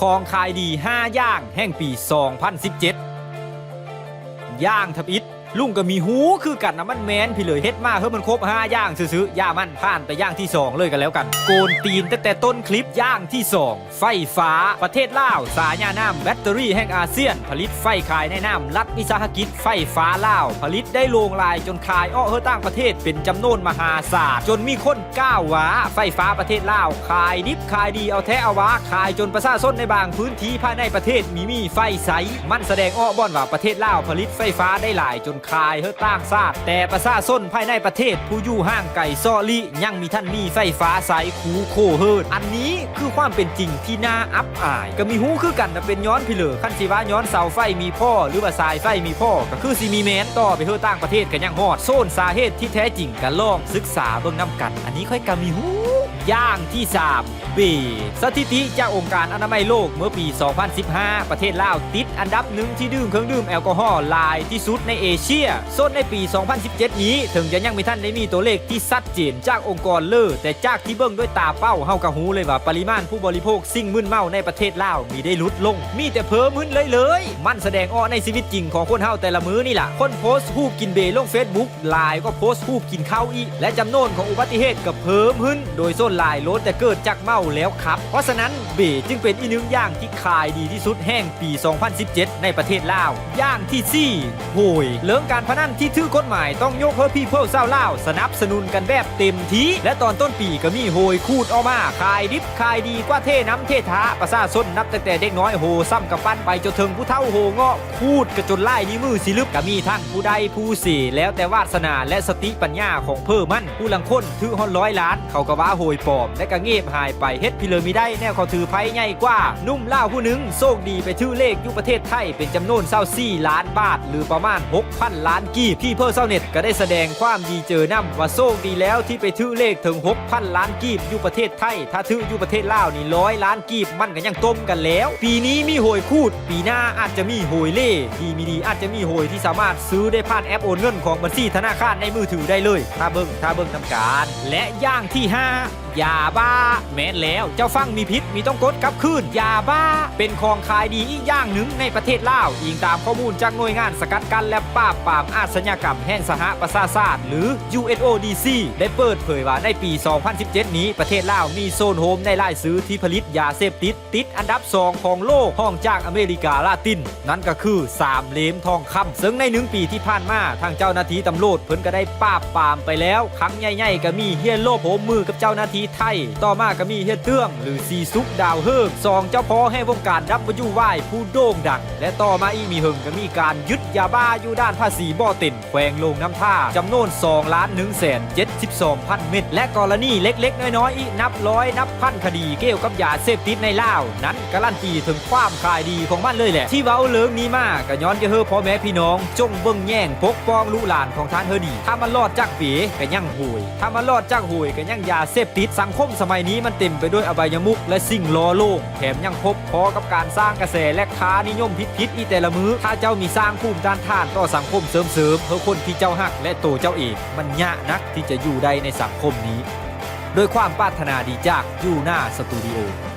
ຂອງຂາຍດີຫ້າຢ່າງແຫ່ງປີສອງພັນສິບເຈັດ. ຢ່າງທຳອິດ ລຸງກໍມີຮູ້ຄືກັນນະ ມັນແມ່ນພີ້ເລີຍ. ເຮັດມາເຮີມັນຄົບຫ້າຢ່າງຊື່ໆ. ຢ່າມັນ ຜ່ານໄປຢ່າງທີສອງເລີຍກໍແລ້ວກັນ. ໂກນຕີນຕັ້ງແຕ່ຕົ້ນຄລິບ. ຢ່າງທີສອງ ໄຟຟ້າ. ປະເທດລາວ ສາຍານ້ຳແບັດເຕີຣີແຫ່ງອາຊຽນ ຜະລິດໄຟຂາຍໃນນ້ຳລັດວິສາຫະກິດໄຟຟ້າລາວ ຜະລິດໄດ້ຫຼວງຫຼາຍຈົນຂາຍອອກເຮີຕ່າງປະເທດເປັນຈຳນວນມະຫາສານ ຈົນມີຄົນກ່າວວ່າ ໄຟຟ້າປະເທດລາວຂາຍດິບຂາຍດີເອົາແທ້ເອົາວ່າ ຂາຍຈົນປະຊາຊົນໃນບາງພື້ນທີ່ພາຍໃນປະເທດມີມີໄຟໃຊ້. ມັນສະແດງອອກບ່ອນວ່າປະເທດລາວຜະລິດໄຟຟ້າໄດ້ຫຼາຍຈົນຂາຍເຮີຕ່າງຊາດ ແຕ່ປະຊາຊົນພາຍໃນປະເທດຜູ້ຢູ່ຫ່າງໄກເຊາະຫຼີກ ຍັງມີທັນມີໄຟຟ້າໃຊ້ ຄູໂຄເຮີດ. ອັນນີ້ຄືຄວາມເປັນຈິງທີ່ໜ້າອັບອາຍ. ກໍມີຮູ້ຄືກັນນະ ເປັນຍ້ອນພີ້ເລີ. ຄັນຊິວ່າຍ້ອນເສົາໄຟມີພໍ ຫຼືວ່າສາຍໄຟມີພໍ ກໍຄືຊິມີແມ່ນ. ຕໍ່ໄປເຮີຕ່າງປະເທດກໍຍັງຮອດ. ໂຊນສາເຫດທີ່ແທ້ຈິງກໍລອງສຶກສາເບິ່ງນຳກັນ. ອັນນີ້ຂ້ອຍກໍມີຮູ້. ຢ່າງທີສາມ ເບ. ສະຖິຕິຈາກອົງການອະນາໄມໂລກ ເມື່ອປີສອງພັນສິບຫ້າ ປະເທດລາວຕິດອັນດັບໜຶ່ງທີ່ດື່ມເຄື່ອງດື່ມແອລກໍຮໍຫຼາຍທີ່ສຸດໃນເອເຊຍ. ສ່ວນໃນປີສອງພັນສິບເຈັດນີ້ ເຖິງຈະຍັງມີທັນໄດ້ມີຕົວເລກທີ່ຊັດເຈນຈາກອົງກອນເລີ ແຕ່ຈາກທີ່ເບິ່ງດ້ວຍຕາເປົ່າ ເຮົາກໍຮູ້ເລີຍວ່າປະລິມານຜູ້ບໍລິໂພກສິ່ງມຶນເມົາໃນປະເທດລາວມີໄດ້ຫຼຸດລົງ ມີແຕ່ເພີ່ມຂຶ້ນເລື້ອຍໆ. ມັນສະແດງອອກໃນຊີວິດຈິງຂອງຄົນເຮົາແຕ່ລະມື້ນີ້ລະ. ຄົນໂພສຮູບກິນເບລົງເຟສບຸກ ຫຼາຍກວ່າໂພສຮູບກິນເຂົ້າອີກ ແລະ ຈຳນວນຂອງອຸບັດຕິເຫດກໍເພີ່ມຂຶ້ນ ໂດຍສ່ວນຫຼາຍລ້ວນແຕ່ເກີດຈາກເມົາແລ້ວຂັບ. ເພາະສະນັ້ນ ເບຈຶ່ງເປັນອີກໜຶ່ງຢ່າງທີ່ຂາຍດີທີ່ສຸດແຫ່ງປີສອງພັນສິບເຈັດໃນປະເທດລາວ. ຢ່າງທີສີ່ ໂຫຍ. ເລື່ອງການພະນັນທີ່ຖືກກົດໝາຍຕ້ອງຍົກໃຫ້ People ຊາວລາວສະໜັບສະໜູນກັນແບບເຕັມທີ່ ແລະ ຕອນຕົ້ນປີກໍມີໂຫຍຂູດອອກມາ ຂາຍດິບຂາຍດີກວ່າເທນ້ຳເທທ່າ. ປະຊາຊົນນັບຕັ້ງແຕ່ເດັກນ້ອຍໂຫຊ່ຳກຳປັ້ນ ໄປຈົນເຖິງຜູ້ເຖົ້າໂຫເງາະ ຂູດກະຈົນລາຍນິ້ວມືຊິລຶບ. ກະມີທັງຜູ້ໄດ້ຜູ້ເສຍ ແລ້ວແຕ່ວາດສະໜາ ແລະ ສະຕິປັນຍາຂອງເພີ່ມັນ. ຜູ້ລາງຄົນຖືກຮອດຮ້ອຍລ້ານ ເຂົາກະວ່າໂຫຍປອມ ແລະ ກະເງບຫາຍໄປ. ເຮັດພີ້ເລີມີໄດ້ ແນວເຂົາຖືໄພໃຫຍ່ກວ່າ. ໜຸ່ມລາວຜູ້ໜຶ່ງໂຊກດີໄປຖືກເລກຢູ່ປະເທດໄທ ເປັນຈຳນວນຊາວສີ່ລ້ານບາດ ຫຼື ປະມານຫົກພັນລ້ານກີບ. ພີເພີຊາວເນັດກະໄດ້ສະແດງຄວາມດີເຈີນຳ ວ່າໂຊກດີແລ້ວທີ່ໄປຖືກເລກເຖິງຫົກພັນລ້ານກີບຢູ່ປະເທດໄທ. ຖ້າຖືກຢູ່ປະເທດລາວນີ້ຮ້ອຍລ້ານ ກີບ ມັນກະຍັງຕົມກັນແລ້ວ. ປີນີ້ມີໂຫຍຂູດ ປີໜ້າອາດຈະມີໂຫຍເລ່ ດີມີດີອາດຈະມີໂຫຍທີ່ສາມາດຊື້ໄດ້ຜ່ານແອັບໂອນເງິນຂອງບັນຊີທະນາຄານໃນມືຖືໄດ້ເລີຍ. ຖ້າເບິ່ງ ຖ້າເບິ່ງນຳກັນ. ແລະ ຢ່າງທີຫ້າ ຢາບ້າ. ແມ່ນແລ້ວ ເຈົ້າຟັງມີຜິດ ມີຕ້ອງກົດກັບຄືນ. ຢາບ້າເປັນຂອງຂາຍດີອີກຢ່າງໜຶ່ງໃນປະເທດລາວ. ອີງຕາມຂໍ້ມູນຈາກໜ່ວຍງານສະກັດກັ້ນ ແລະ ປາບປາມອາຊະຍາກຳແຫ່ງສະຫະປະຊາຊາດ ຫຼື ຢູເອັສໂອດີຊີ ໄດ້ເປີດເຜີຍວ່າໃນປີສອງພັນສິບເຈັດນີ້ ປະເທດລາວມີໂຊນໂຮມໃນລາຍຊື່ທີ່ຜະລິດຢາເສບຕິດ ຕິດອັນດັບສອງຂອງໂລກ ຮອງຈາກອາເມລິກາລາຕິນ, ນັ້ນກໍຄືສາມເລມທອງຄຳ. ເຊິ່ງໃນໜຶ່ງປີທີ່ຜ່ານມາ, ທາງເຈົ້າໜ້າທີ່ຕຳຫຼວດເພິ່ນກໍໄດ້ປາບປາມໄປແລ້ວ ຄັ້ງໃຫຍ່ໆ ກໍມີເຮຍໂລບ ຮ່ວມມືກັບເຈົ້າໜ້າທີ່ໄທ, ຕໍ່ມາກໍມີເຮຍເຕື້ອງ ຫຼື ສີສຸກ ດາວເຮີງ, ສອງເຈົ້າພໍ່ແຫ່ງວົງການ ດັບເບິນຢູວາຍ ຜູ້ໂດ່ງດັງ ແລະ ຕໍ່ມາອີກມີເຫິງກໍມີການຍຶດຢາບ້າຢູ່ດ່ານພາສີບໍ່ເຕັນ ແຂວງຫຼວງນ້ຳທາ ຈຳນວນສອງລ້ານໜຶ່ງແສນເຈັດສິບສອງພັນເມັດ ແລະ ກໍລະນີເລັກໆນ້ອຍໆອີກນັບຮ້ອຍນັບພັນຄະດີກ່ຽວກັບຢາເສບຕິດໃນລາວ ນັ້ນກາລັນຕີເຖິງຄວາມຂາຍດີຂອງມັນເລີຍແຫຼະ. ທີ່ເວົ້າເລື່ອງນີ້ມາ ກໍຍ້ອນຢາກໃຫ້ພໍ່ແມ່ພີ່ນ້ອງ ຈົ່ງເບິ່ງແຍງປົກປ້ອງລູກຫຼານຂອງທ່ານໃຫ້ດີ. ຖ້າມັນລອດຈາກເບ ກໍຍັງໂຫຍ, ຖ້າມັນລອດຈາກໂຫຍ ກໍຍັງຢາເສບຕິດ. ສັງຄົມສະໄໝນີ້ມັນເຕັມໄປດ້ວຍອະບາຍະມຸກ ແລະ ສິ່ງຫຼໍ່ໂລງ. ແຖມຍັງພົບພໍ້ກັບການສ້າງກະແສ ແລະ ຄ່ານິຍົມຜິດໆອີກແຕ່ລະມື້. ຖ້າເຈົ້າມີສ້າງພູມຕ້ານທານຕໍ່ສັງຄົມເສີມໆ ເພື່ອຄົນທີ່ເຈົ້າຮັກ ແລະ ໂຕເຈົ້າເອງ, ມັນຍາກນັກທີ່ຈະຢູ່ໄດ້ໃນສັງຄົມນີ້. ດ້ວຍຄວາມປາດຖະໜາດີຈາກ ຢູນາ ສະຕູດິໂອ.